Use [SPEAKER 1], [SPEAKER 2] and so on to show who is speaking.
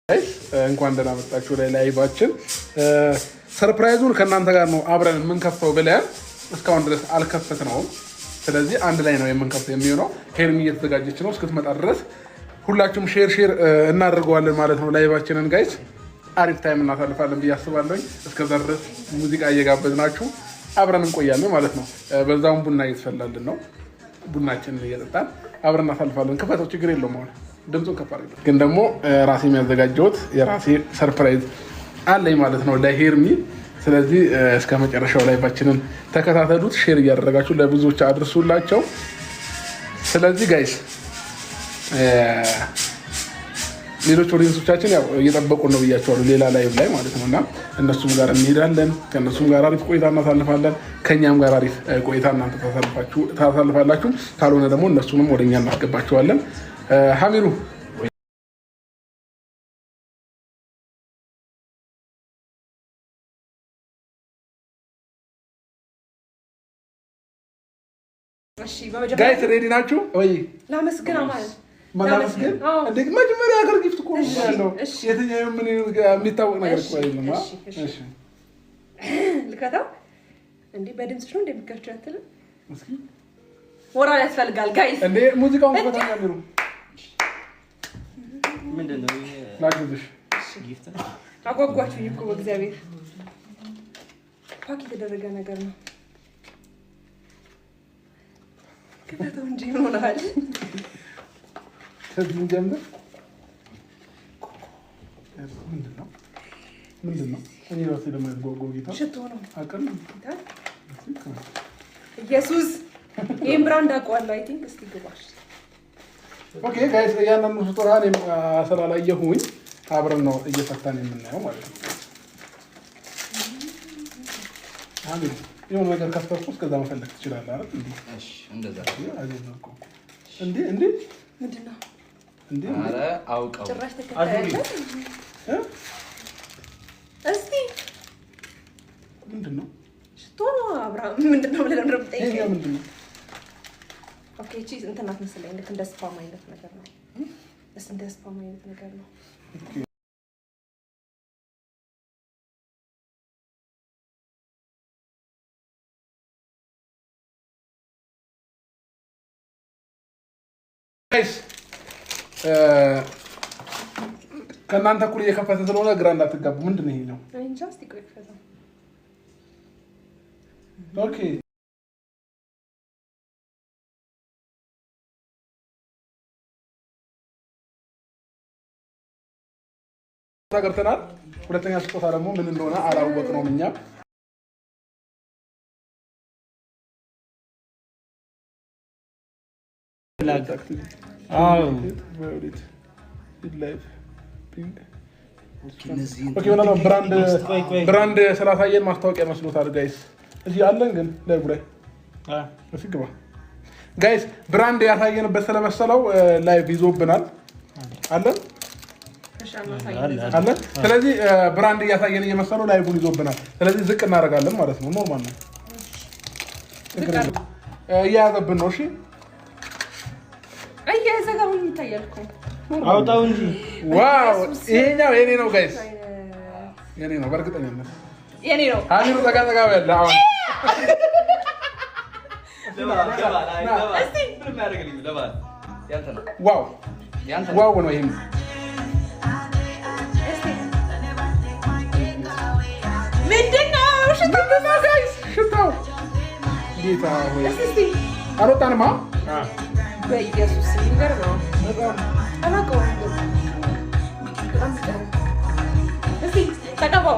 [SPEAKER 1] Guys፣ እንኳን ደህና መጣችሁ ወደ live ኣችን። Surprise ኡን ከእናንተ ጋር ነው አብረን የምንከፍተው ብለን እስካሁን ድረስ አልከፈትነውም። ስለዚህ አንድ ላይ ነው የምንከፍተው የሚሆነው። ሄርሚ እየተዘጋጀች ነው። እስክትመጣ ድረስ ሁላችሁም share share እናደርገዋለን ማለት ነው live ኣችንን። Guys፣ አሪፍ time እናሳልፋለን ብዬ አስባለሁኝ። እስከዛ ድረስ ሙዚቃ እየጋበዝናችሁ አብረን እንቆያለን ማለት ነው። በዛውም ቡና እየተፈላልን ነው። ቡናችንን እየጠጣን አብረን እናሳልፋለን። ክፈተው፣ ችግር የለውም። አሁን ድምፁን ከፍ አድርገው። ግን ደግሞ ራሴ የሚያዘጋጀሁት የራሴ surprise አለኝ ማለት ነው ለሄርሚ። ስለዚህ እስከ መጨረሻው live ኣችንን ተከታተሉት፣ share እያደረጋችሁ ለብዙዎች አድርሱላቸው። ስለዚህ guys፣ ሌሎች audience ኦቻችን ያው እየጠበቁን ነው ብያቸዋለሁ፣ ሌላ live ላይ ማለት ነው። እና እነሱም ጋር እንሄዳለን፣ ከእነሱም ጋር አሪፍ ቆይታ እናሳልፋለን፣ ከእኛም ጋር አሪፍ ቆይታ እናንተ ታሳልፋላችሁ። ካልሆነ ደግሞ እነሱንም ወደኛ እናስገባቸዋለን። ሀሚሩ። Guys፣ ready ናችሁ ወይ?
[SPEAKER 2] ላመስግን ማለት
[SPEAKER 1] ማመስገን እንዴ? መጀመሪያ ሀገር gift እኮ ነው ያለው። የትኛው ምን የሚታወቅ ነገር እኮ አይደለም። እሺ።
[SPEAKER 2] ልከተው እንዴ? በድምፅሽ ነው እንደሚከፍቺው አትልም? እስኪ ሞራል ያስፈልጋል guys።
[SPEAKER 1] እንዴ፣ ሙዚቃውን ክፈታ ያሚሩ።
[SPEAKER 3] ምንድን ነው?
[SPEAKER 1] ላግዝሽ።
[SPEAKER 3] Gift ነው።
[SPEAKER 2] አጓጓችሁኝ እኮ በእግዚአብሔር። Pack የተደረገ ነገር ነው። ክፈተው እንጂ ምን ሆነሃል?
[SPEAKER 1] ከዚህ እንጀምር። ምንድን ነው? ምንድን ነው? እኔ ራሴ ለማየት ጓጓሁ። ጌታ።
[SPEAKER 2] ሽቶ ነው።
[SPEAKER 1] አቅም።
[SPEAKER 2] ኢየሱስ፣ ይህን brand አውቀዋለሁ። I think እስኪ ግባሽ።
[SPEAKER 1] Okay guys፣ እያንዳንዱ ስጦታ እኔም ስላላየሁኝ አብረን ነው እየፈታን የምናየው ማለት ነው። አሜን። የሆነ ነገር ከፍተህ እኮ እስከዛ መፈለግ ትችላለህ አይደል? እንዴ?
[SPEAKER 3] እሺ፣ እንደዛ።
[SPEAKER 1] እንዴ እንዴ!
[SPEAKER 2] ምንድን ነው?
[SPEAKER 1] እንዴ!
[SPEAKER 3] ኧረ አውቀው።
[SPEAKER 2] ጭራሽ ተከታይ አለ።
[SPEAKER 1] እ?
[SPEAKER 2] እስቲ።
[SPEAKER 1] ምንድን ነው?
[SPEAKER 2] ሽቶ ነው አብርሃም። ምንድን ነው ብለህ ነው የምጠይቀኝ?
[SPEAKER 1] ይሄኛው ምንድን ነው?
[SPEAKER 2] Okay፣ እቺ እንትን ናት መሰለኝ። ልክ እንደ spam አይነት ነገር ነው። እንደ spam አይነት ነገር ነው።
[SPEAKER 1] Okay። Guys፣ ከእናንተ እኩል እየከፈተ ስለሆነ ግራ እንዳትጋቡ። ምንድን ነው ይሄኛው?
[SPEAKER 2] እኔ እንጃ። እስቲ ቆይ ክፈተው።
[SPEAKER 1] Okay፣ ገብተናል። ሁለተኛ ስጦታ ደግሞ ምን እንደሆነ አላወቅነውም እኛ።
[SPEAKER 4] አዎ።
[SPEAKER 1] Okay፣ ምናልባት brand
[SPEAKER 4] ቆይ ቆይ።
[SPEAKER 1] Brand ስላሳየን ማስታወቂያ መስሎታል። Guys፣ እዚህ አለን ግን live ላይ እስኪ ግባ። Guys፣ brand ያሳየንበት ስለመሰለው live ይዞብናል። አለን።
[SPEAKER 2] እሺ፣ አናሳይም።
[SPEAKER 4] አለ።
[SPEAKER 1] አለን። ስለዚህ brand እያሳየን እየመሰለው live ኡን ይዞብናል። ስለዚህ ዝቅ እናደርጋለን ማለት ነው። Normal ነው። ችግር የለም። እየያዘብን ነው። እሺ።
[SPEAKER 2] አይ፣ የዘጋ ሁሉ ይታያል እኮ።
[SPEAKER 4] አውጣው እንጂ።
[SPEAKER 1] Wow፣ ይሄኛው የኔ ነው guys፣ የኔ ነው በእርግጠኝነት።
[SPEAKER 2] የኔ ነው።
[SPEAKER 1] አሚሩ፣ ጠጋ ጠጋ በል አሁን።
[SPEAKER 3] ምንም አያደርግልኝም። ለበዓል ያንተ ነው።
[SPEAKER 1] Wow!
[SPEAKER 3] ያንተ ነው።
[SPEAKER 1] Wow ነው ይሄም።
[SPEAKER 2] እስቲ ምንድን ነው ሽቶ?
[SPEAKER 1] ምንድን ነው guys ሽታው? ጌታ ሆይ!
[SPEAKER 2] እስቲ እስቲ።
[SPEAKER 1] አልወጣንማ።
[SPEAKER 2] በኢየሱስ፣ የሚገርም ነው።
[SPEAKER 1] በጣም።
[SPEAKER 2] አላውቀውም። በጣም ጥሩ። እስቲ ተቀባው።